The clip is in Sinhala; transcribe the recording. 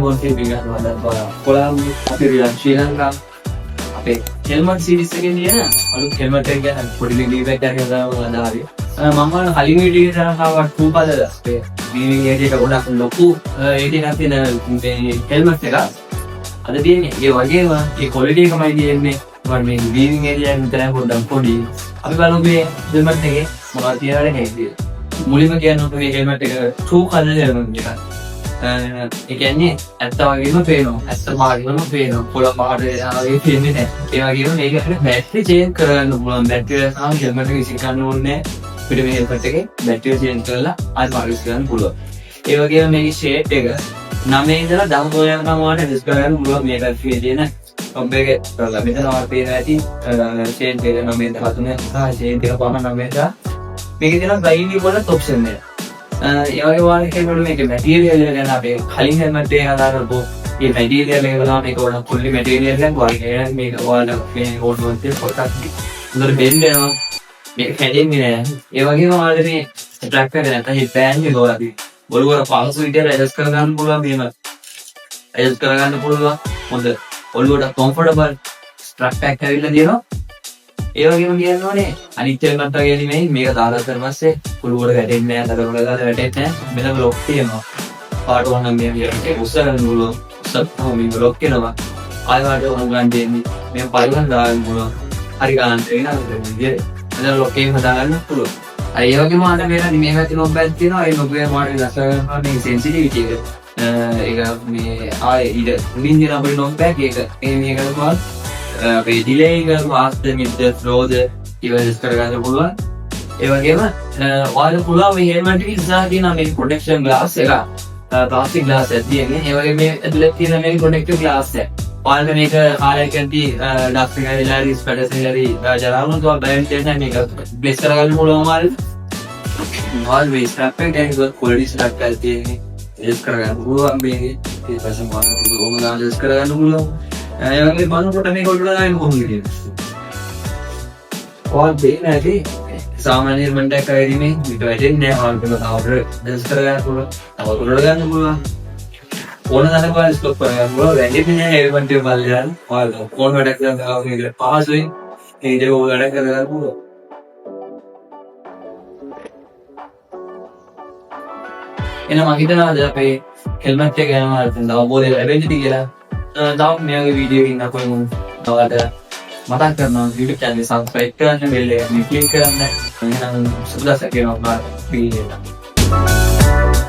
iPhone 3 ගන්නවා දැන් ඔයා. කොළඹ අපි ශ්‍රී ලංකා අපේ හෙල්මට් සීරීස් එකේ තියෙන අලුත් හෙල්මට් එක ගැන පොඩි රිවිව් එකක් අරගෙන තමයි මම අද ආවේ. මම බලන කලින් වීඩියෝ එකේ තරම් ආවා ටූ කලර් අපේ වීවිං ඒරියා එක ගොඩක් ලොකු ඒරියා එකක් තියෙන මේ හෙල්මට් එක. අද තියෙන්නේ ඒ වගේම ඒ ක්වොලිටි එකමයි තියෙන්නේ. මම මේ වීවිං ඒරියා එක විතරයි පොඩ්ඩක් පොඩි. අපි බලමු මේ හෙල්මට් එකේ මොනවද තියෙනවද කියලා. මුලින්ම කියන්න ඕනේ මේ හෙල්මට් එක ටූ කලර් හෙල්මට් එකක්. ඒ කියන්නේ ඇත්ත වගේම පේනවා. ඇත්ත පාටම පේනවා. පොළ පාට වගේ පේන්නේ නැහැ. ඒ වගේම මේක අපිට බැටරි චේන්ජ් කරගන්න පුළුවන්. බැටරි එක සහ හෙල්මට් එක විසි ගන්න ඕනේ නැහැ. අපිට මේ හෙල්මට් එකේ බැටරි චේන්ජ් කරලා ආයෙ පාවිච්චි කරන්න පුළුවන්. ඒ වගේම මේකේ ෂේප් එක 9 ඉඳලා 13 යනකම් ඔයාලට ඇඩ්ජස්ට් කරගන්න පුළුවන්. මේක ෆී තියෙන නොබ් එකේ කරලා මෙතන ඔයාලට පේනවා ඇති ෂේප් එක 9 13 සහ ෂේප් එක 5 9. මේකේ තියෙනවා බ්ලයින්ඩ් වල ඔප්ෂන් එක. ඒ වගේ ඔයාලට කියනකොට මේකේ මැටීරියල් එක ගැන අපේ කලින් හෙල්මට් එක හදා කරපු මේ මැටීරියල් එක බලලා මේක ඕන ෆුල්ලි මැටීරියල් එකක් වගේ මේක ඔයාලට මේ ඕන වන්තේ පොතක් හොඳට බෙන්ඩ් වෙනවා. මේක කැඩෙන්නේ නෑ. ඒ වගේම ඔයාලට මේ ස්ට්‍රැප් එක නැත්නම් හිප් බෑන්ඩ් එක ඔයාලට ඔළුවට පහසු විදියට ඇඩ්ජස්ට් කරගන්න පුළුවන්. මෙහෙම ඇඩ්ජස්ට් කරගන්න පුළුවන්. හොඳ ඔළුවට කම්ෆර්ටබල් ස්ට්‍රැප් එකක් ඇවිල්ලා තියෙනවා. ඒ වගේම කියන්න ඕනේ අනිත් හෙල්මට් වගේ නෙමෙයි මේක දාගත්තට පස්සේ ඔළුවට වැටෙන්නේ නෑ, දරවල ගාලා වැටෙන්නේ නෑ. මෙතන ලොක් තියෙනවා. පාට ඕන නම් මේ විදියට උස්ස ගන්න පුළුවන්. උස්සත්ම මේක ලොක් වෙනවා. ආයෙ වාට ඕන ගන්න දෙන්නේ මේ පල්ලන් දාගන්න පුළුවන්. හරි ගන්න වෙන විදියට මෙතන ලොක් එකෙන් හදාගන්න පුළුවන්. අර ඒ වගේම ආන මේක මේ පැත්තේ නොබ් එකක් තියෙනවා. ඒ නොබ් එක මාට වෙනස් කරගන්න මේ සෙන්සිටිවිටි එක. ඒක මේ ආයෙ ඊට උඩින් තියෙන අපේ නොබ් එකක් ඒක ඒ මේ කරපුවා අපේ ඩිලේ එක ෆාස්ට් මිඩ් ස්ලෝද ඒව ඇඩ්ජස්ට් කරගන්න පුළුවන්. ඒ වගේම ඔයාලට පුළුවන් මේ හෙල්මට් එකේ ඉස්සරහ තියෙන මේ ප්‍රොටෙක්ෂන් ග්ලාස් එක, ප්ලාස්ටික් ග්ලාස් එකක් තියෙන්නේ. ඒ වගේ මේ ඇතුලේ තියෙන මේ ප්‍රොටෙක්ටිව් ග්ලාස් එක. ඔයාලට මේක කාලයක් යද්දී ඩස්ට් එක ඇවිල්ලා හරි ස්පැටර්ස් එක හරි ජරා වුණොත් ඔයාලා බය වෙන්න දෙයක් නෑ. මේක බ්ලෙස් කරගන්න පුළුවන් ඔයාලට. ඔයාලා මේ ස්ට්‍රැප් එක දැන් ක්වොලිටි ස්ට්‍රැප් එකක් තියෙන්නේ. ඇඩ්ජස්ට් කරගන්න පුළුවන් මේකේ. ඊට පස්සේ ඔයාලට ඕන ගාන ඇඩ්ජස්ට් කරගන්න පුළුවන්. ඒ වගේ බලනකොට මේක ඔළුවට දාගෙන කොහොමද කියන්නේ? ඔයාලා පේන ඇති සාමාන්‍ය හෙල්මට් එකක් වගේ නෙමෙයි මේක වැටෙන්නේ නෑ. ඔයාලට මේක තව ඇඩ්ජස්ට් කරගන්න පුළුවන්. තව උඩට ගන්න පුළුවන්. ඕන තැනක ඔයාලා ස්ටොප් කරගන්න පුළුවන්. වැටෙන්නේ නෑ හෙල්මට් එක පල්ලෙහාට. ඔයාලා ඕන වැඩක් කරන්න ආව මේක පහසුවෙන් මේ විදිහට ඕන වැඩක් කරගන්න පුළුවන්. එහෙනම් මං හිතනවා අද අපේ හෙල්මට් එක ගැන ඔයාලට අවබෝධය ලැබෙන්න ඇති කියලා. තව මේ වගේ වීඩියෝ එකකින් අපි ඔයාලට මතක් කරනවා YouTube channel එක subscribe කරන්න, බෙල් එක ක්ලික් කරන්න. එහෙනම් සුබ දවසක් වෙනවා ඔයාලට. වීඩියෝ එක.